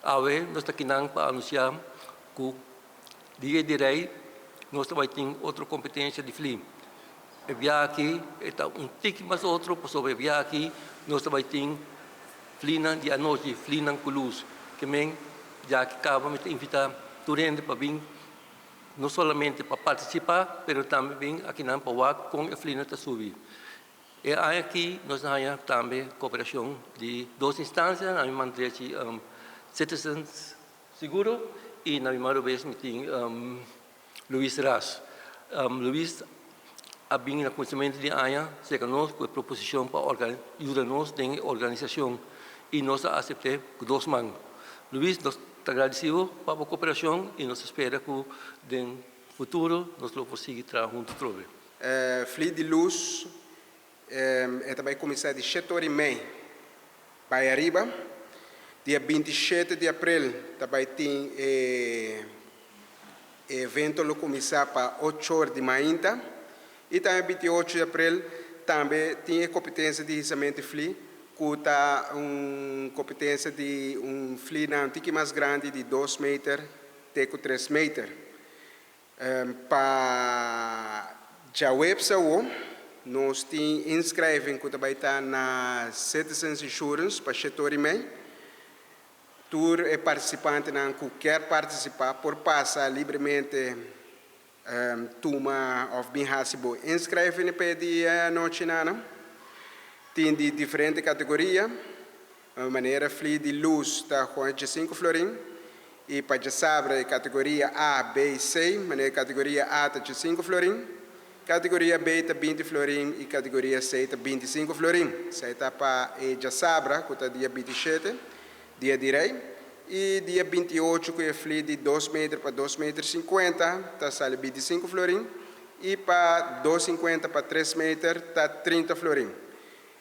Awe nos ta akinan pa anuncia cu Dia di Rey nos ta bay tin otro competencia di fli. E biaha aki e ta un tiki mas otro pasobra e biaha aki nos ta bay tin flinan di anochi, flinan cu luz. Ke men ya aki caba mi ta invita tur hende pa bin no solamente pa participa pero tambe bin akinan pa wak con e flinan ta subi. E aña aki nos a haña tambe cooperacion di dos instancia, na mi man drechi Citizens Seguro y na mi man robes mi tin Luis Ras. Luis a bin na cuminsamentu di aña cerca nos cu e proposicion pa yuda nos den e organisacion y nos a acepte cu dos man. Luis, nos ta agradeci bo pa bo cooperacion y nos ta spera cu den futuro nos lo por sigui traha hunto trobe. Fli di lus e ta bai kuminsá di shete ora i mei bai ariba. Dia 27 di aprel ta bai tin e evento lo kuminsá pa 8 or di mainta. I tambe 28 di aprel tambe tin e kompetensia di hisamento di fli ku ta un kompetensia di un flinan un tiki mas grandi di 2 meter te ku 3 meter. Pa djaweps awo, nos tin inschrijving ku ta bai ta na Citizens Insurance pa 7 or i mei. Tur e partisipantenan ku ke partisipá por pasa libremente tuma òf bin hasi bo inschrijving pa e dia anochi nan. Tin di diferente kategoria. Manera fli di lus ta 5 florin i pa djasabra kategoria A, B, C, manera kategoria A ta 5 florin, kategoria B ta 20 florin i kategoria C ta 25 florin. Esei ta pa djasabra, ku ta dia 27, Dia di Rei, i dia 28 ku e fli di 2 meter pa 2 meter 50 ta sali 25 florin i pa 2,50 pa 3 meter ta 30 florin.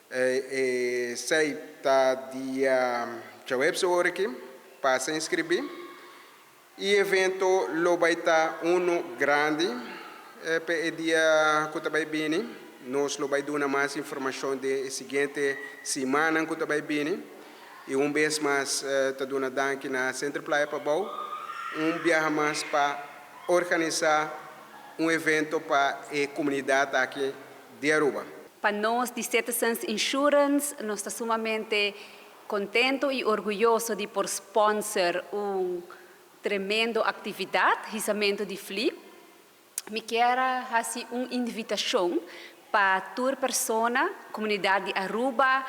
Esei ta dia djaweps awor aki, pasa inskribí. E evento lo bai ta uno grandi pa e dia ku ta bai bini. Nos lo bai duna mas informashon den e siguiente siman ku ta bai bini. I un bes mas ta duna danki na Center Playa Pabou, un biaha mas pa organisá un evento pa e komunidat aki di Aruba. Pa nos di Citizens Insurance, nos ta sumamente kontentu i orguyoso di por sponsor un tremendo aktividat, hisamentu di fli. Mi ke hasi un invitashon pa tur persona, komunidat di Aruba,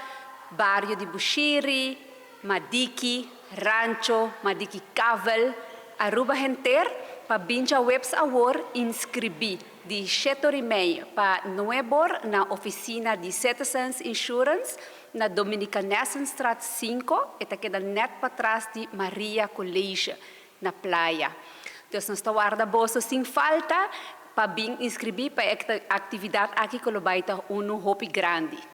bario di Bushiri, Madiki, Rancho, Madiki Kavel, Aruba henter, pa bin djaweps awor inskribí di 7 or i mei pa 9 or na ofisina di Citizens Insurance na Dominicanessenstraat 5, e ta keda net patras di Maria College na Playa. Anto, nos ta warda boso sin falta pa bin inskribí pa e aktividat aki ku lo bai ta uno hopi grandi.